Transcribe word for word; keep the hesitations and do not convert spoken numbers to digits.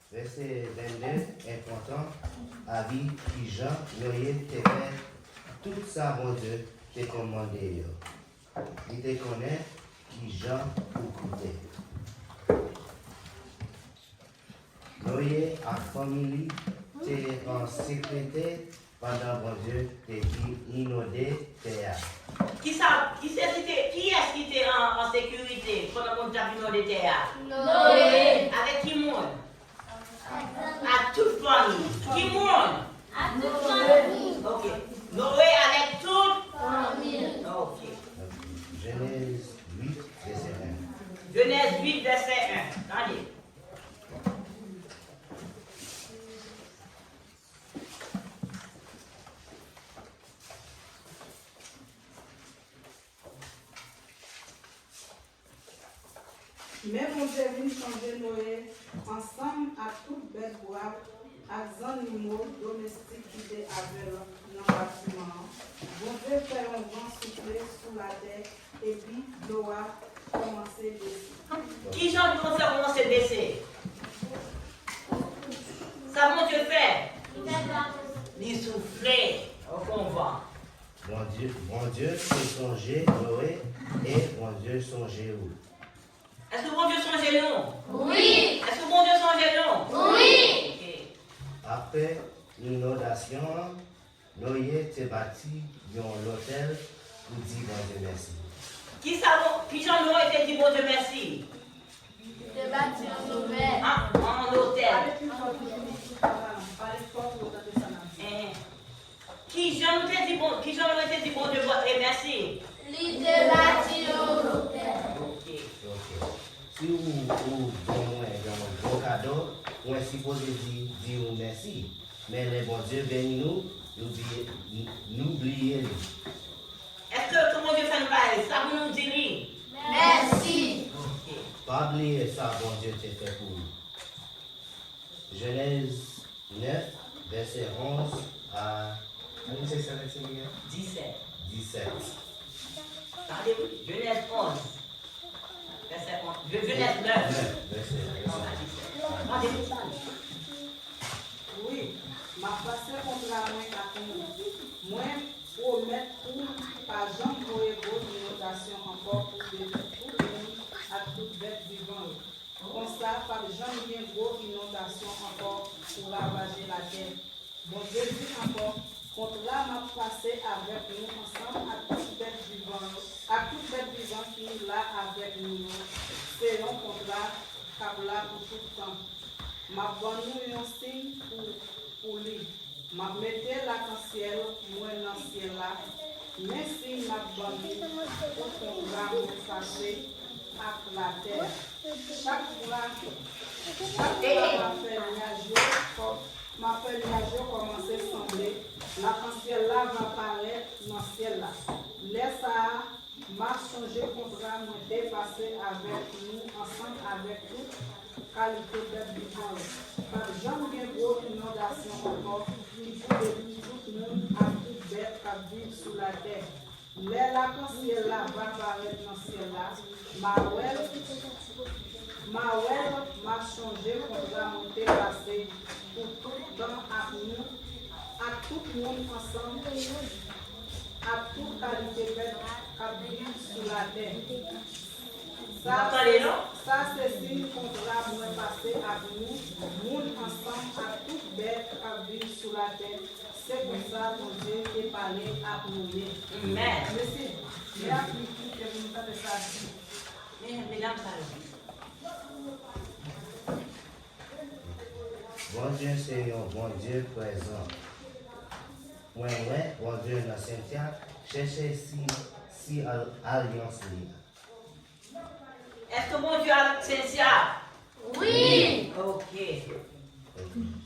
Vèsè vennde enpòtan, abi kijan Noye te fè tout sa Bondye te kòmande yo. Li te konnen kijan pou koute. Noye ak fanmi li te an sekirite pandan Bondye te inonde tè a. Kisa, kiyès ki te, kiyès ki te an, an sekirite pandan Bondye t ap inonde tè a? Noye. Avèk ki moun? Ak tout fanmi. Ki moun? Ak tout fanmi. Ok. Noye avèk tout fanmi. Ok. Jenèz uit, vèsè en. Jenèz uit, vèsè en. Tande. Men Bondye vin sonje Noye ansanm ak tout bèt bwa ak zannimo domestik ki te avè l nan batiman an. Bondye fè yon van soufle sou latè, epi dlo a kòmanse bese. Kijan dlo sa kòmanse bese? Sa Bondye fè? Li soufle. Yon van. Bondye, Bondye te sonje Noye e Bondye sonje ou. Èske Bondye sonje nou? Wi. Èske Bondye sonje nou? Wi. Ok. Apre inondasyon an, Noye te bati yon lotèl pou di Bondye mèsi. Kisa Bon-, kijan Noye te di Bondye mèsi? Li te bati yon lotèl. An, an lotèl. Pale pi fò pou yo tande sa n ap di. Enhen. Kijan nou te di Bon-, kijan Noye te di Bondye bon, e mèsi? Li te bati yon lotèl. Ok. Ok. Si ou, ou ban mwen yon gwo kado, mwen sipoze di, di ou mèsi. Men lè Bondye beni nou, nou bliye, nou bliye li. Èske lè Bondye fè nou bagay, sa pou nou di li? Mèsi. Ok. Pa bliye sa Bondye te fè pou ou. Jenèz nèf, vèsè onz a, ann se sa vèsè li a? Disèt. Disèt. Tande wi, Jenèz onz. Vèsè onz. Je-, Jenèz nèf. Nèf, vèsè, vèsè. Onz a disèt. Tande wi sa. Wi, m ap pase kontra mwen ak nou. Mwen pwomèt pou m pa janm voye gwo inondasyon ankò pou detwi tout moun ak tout bèt vivan yo. Konsa, p ap janm gen gwo inondasyon ankò pou ravaje latè. Bondye di ankò, kontra m ap pase avèk nou ansanm ak tout bèt vivan yo, ak tout bèt vivan ki la avèk nou yo, se yon kontra k ap la pou tout tan. M ap ban nou yon siy pou, pou li. M ap mete lakansyèl mwen nan syèl la, men siy m ap ban nou pou kontra mwen pase ak latè. Chak fwa, chak fwa m ap fè nyaj yo kò-, m ap fè nyaj yo kòmanse sanble, lakansyèl la va parèt nan syèl la. Lè sa a, m a sonje kontra mwen te pase avèk nou ansanm avèk tout kalite bèt vivan yo. P ap janm gen gwo inondasyon ankò ki pou detwi tout moun ak tout bèt k ap viv sou latè. Lè lakansyèl la va parèt nan syèl la, m a wè l, m a wè l, m a sonje kontra mwen te pase pou tout tan ak nou, ak tout moun ansanm, ak tout kalite bèt k ap viv sou latè. Sa, sa se siy kontra mwen pase ak nou, moun ansanm ak tout bèt k ap viv sou latè. Se konsa Bondye te pale ak Noye. Amèn. Mèsi. Mèsi pou nou tande sa. Men, medam sa yo. Bondye se yon Bondye prezan. Mwen wè Bondye nan Sentia, chèche si, si al-, alyans li a. Èske Bondye avèk Sentia? Wi. Ok. Ok.